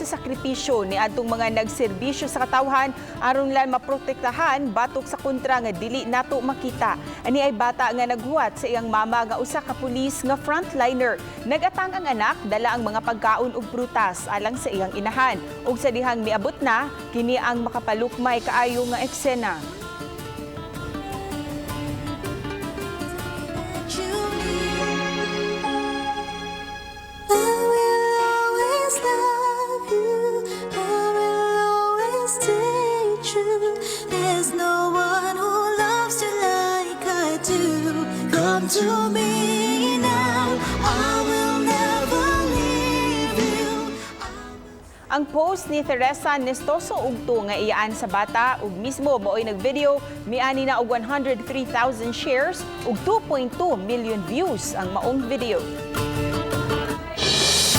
sakripisyo ni adtong mga nagserbisyo sa katawhan aron lang maprotektahan batok sa kontra nga dili nato makita. Ani ay bata nga naghuwat sa iyang mama nga usa ka pulis nga frontliner. Nagatang ang anak dala ang mga pagkaon ug prutas alang sa iyang inahan. Ug sa dihang miabot na, kini ang makapalukmay kaayo nga eksena. You need. I will always love you. I will always stay true. There's no one who loves you like I do. Come to me now. I will never leave you. Ang post ni Teresa Nestoso Ugto nga iyaan sa bata ug mismo maoy nagvideo, miani na og 103,000 shares ug 2.2 million views ang maong video.